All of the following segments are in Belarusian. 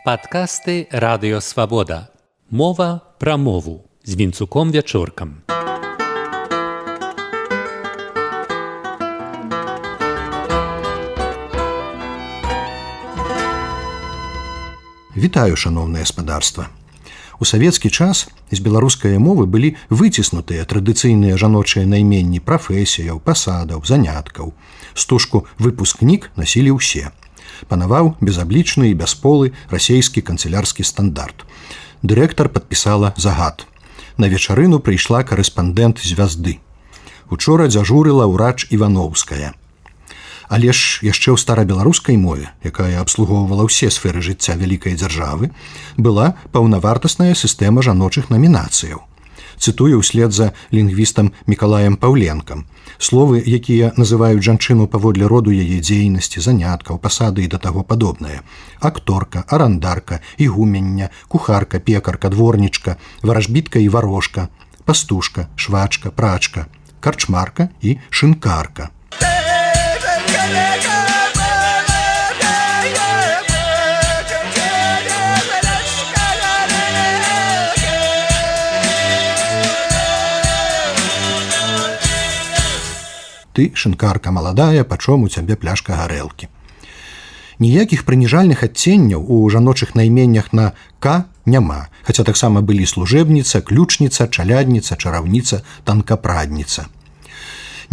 Падкасты Радыё Свабода. Мова пра мову з Вінцуком Вячоркам. Вітаю, шаноўнае спадарства. У савецкі час з беларускай мовы былі выціснутыя традыцыйныя жаночыя найменні прафесіяў, пасадаў, заняткаў. Стужку «выпускнік» насілі ўсе. Панаваў безаблічны і бясполы расейскі канцелярскі стандарт. Дырэктар падпісала загад. На вечарыну прыйшла карэспандэнт «Звязды». Учора дзяжурыла ўрач Івановская. Але ж яшчэ ў старабеларускай мове, якая абслугоўвала ўсе сферы жыцця вялікай дзяржавы, была паўнавартасная сістэма жаночых намінацыяў. Цытую ўслед за лінгвістам Мікалаем Паўленкам. Словы, якія называюць жанчыну паводле роду яе дзейнасці, заняткаў, пасады і да таго падобнае. Акторка, арандарка, ігумення, кухарка, пекарка, дворнічка, варажбітка і варожка, пастушка, швачка, прачка, карчмарка і шынкарка. Ты, шынкарка маладая, пачом у цябе пляшка гарэлкі? Ніякіх прыніжальных адценняў у жаночых найменнях на «к» няма, хаця таксама былі служэбніца, ключніца, чалядніца, чараўніца, танкапрадніца.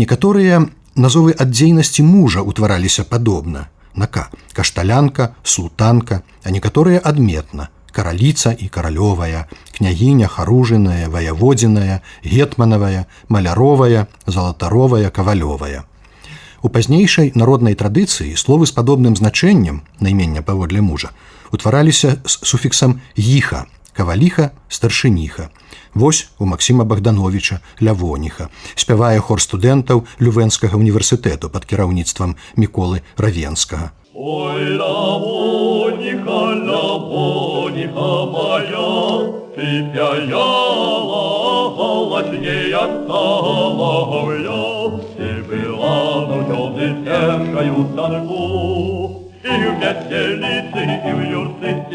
Некаторыя назовы ад дзейнасці мужа ўтвараліся падобна на «к»: кашталянка, султанка, а некаторыя адметна: караліца і каралёвая, княгіня харужыная, ваяводзіная, гетманавая, маляровая, залатаровая, кавалёвая. У пазнейшай народнай традыцыі словы з падобным значэннем наймення паводле мужа утвараліся з суфіксам «гіха», каваліха, старшыніха. Вось у Максіма Богдановича Лявоніха спявае хор студэнтаў Лювенскага універсітэту пад кіраўніцтвам Міколы Равенскага. Ой, Лявоніха, Лявоніха моя, ты пяяла голосней от соловья, ты была наученной першою станку, и в метелице, и в юрце, и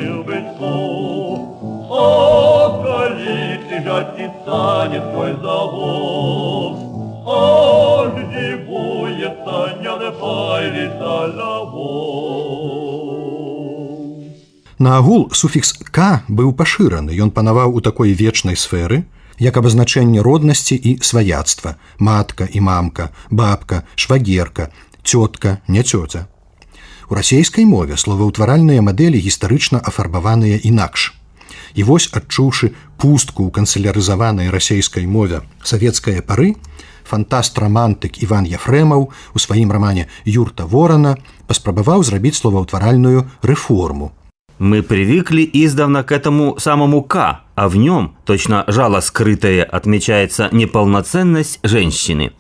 в быску. А коли ты ж отца не твой зовут, аж дивуется, не пайлится Лявон. Наагул суфікс «к» быў пашыраны, ён панаваў у такой вечнай сферы, як абазначэнне роднасці і сваяцтва: матка і мамка, бабка, швагерка, цётка, не цёця. У расейскай мове словаўтваральныя мадэлі гістарычна афарбаваныя інакш. І вось, адчуўшы пустку ў канцелярызаванай расейскай мове савецкае пары, фантаст-рамантык Іван Яфрэмаў у сваім рамане «Юрта ворана» паспрабаваў зрабіць словаўтваральную рэформу. Мы привыкли издавна к этому самому «к», а в нем, точно жало скрытое, отмечается неполноценность женщины.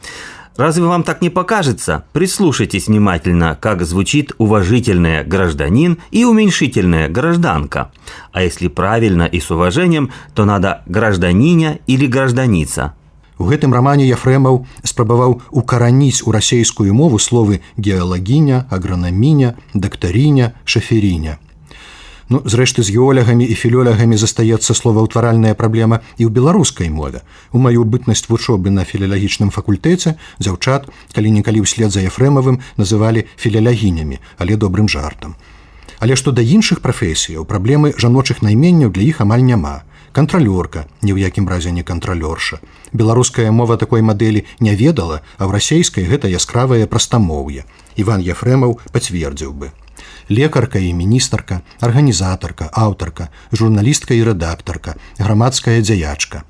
Разве вам так не покажется? Прислушайтесь внимательно, как звучит уважительное «гражданин» и уменьшительное «гражданка». А если правильно и с уважением, то надо «гражданиня» или «гражданица». У гэтым рамане Яфрэмаў спрабаваў укараніць у расейскую мову словы геалагіня, агранаміня, дактарыня, шаферіня. Ну, зрэшты, з геолягамі і філёлягамі застаецца словаўтваральная праблема і ў беларускай мове. У маю бытнасць вучобы на філілагічным факультэце дзяўчат калі-нікалі ўслед за Яфрэмавым называлі філілягінямі, але добрым жартам. Але што да іншых прафесіяў, праблемы жаночых найменняў для іх амаль няма. Кантралёрка, ні ў якім разе не кантралёрша. Беларуская мова такой мадэлі не ведала, а ў расейскай гэта яскравае прастамоўе. Іван Яфрэмаў пацвердзіў бы. Лекарка і міністарка, арганізатарка, аўтарка, журналістка і рэдактарка, грамадская дзяячка.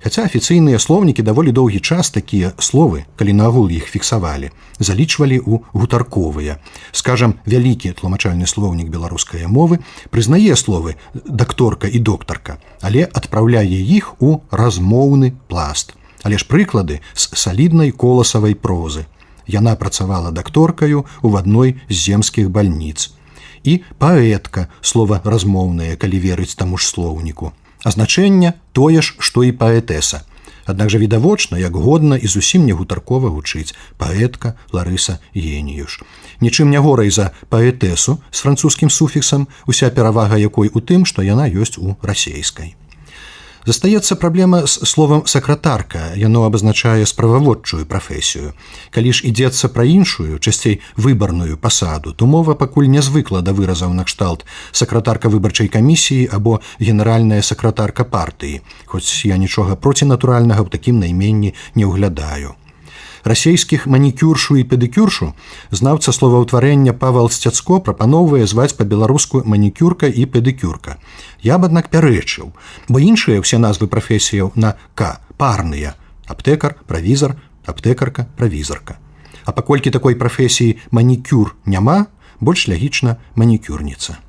Хаця афіцыйныя слоўнікі даволі доўгі час такія словы, калі наогул іх фіксавалі, залічвалі ў гутарковыя. Скажам, вялікі тлумачальны слоўнік беларускай мовы прызнае словы дакторка і доктарка, але адпраўляе іх у размоўны пласт. Але ж прыклады з саліднай коласавай прозы. Яна працавала дакторкаю ў адной з земскіх бальніц. І паэтка, слова размоўнае, калі верыць таму ж слоўніку. А значэнне тое ж, што і паэтэса. Аднак жа відавочна, як годна і зусім не гутаркова гучыць паэтка Ларыса Геніюш. Нічым не горай за паэтэсу з французскім суфіксам, уся перавага якой у тым, што яна ёсць у расейскай. Застаецца праблема з словам сакратарка, яно абазначае справаводчую прафесію. Калі ж ідзецца пра іншую, часцей выбарную пасаду, то мова пакуль не звыкла да выразаў накшталт сакратарка выбарчай камісіі або генеральная сакратарка партыі, хоць я нічога процінатуральнага ў такім найменні не ўглядаю. Расійскіх манікюршу і педыкюршу знаўца словаўтварэння Павал Сцяцко прапаноўвае зваць па-беларуску манікюрка і педыкюрка. Я б, аднак, пярэчыў, бо іншыя ўсе назвы прафесіяў на К парныя: аптэкар, правізар, аптэкарка, правізарка. А паколькі такой прафесіі манікюр няма, больш лагічна манікюрніца.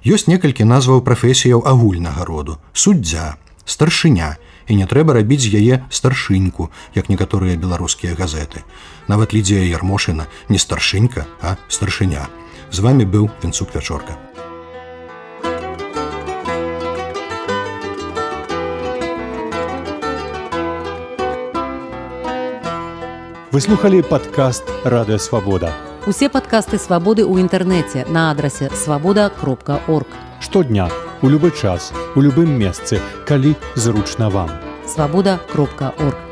Ёсць некалькі назваў прафесіяў агульнага роду: суддзя, старшыня, і не трэба рабіць з яе старшыньку, як некаторыя беларускія газеты. Нават Лідзія Ярмошына не старшынька, а старшыня. З вами быў Вінцук Вячорка. Вы слухали падкаст Радыё Свабода. Усе падкасты Свабоды ў інтэрнэце на адрасе свабода.орг. Штодня, у любы час, у любым месцы, калі зручна вам. Свабода.орг.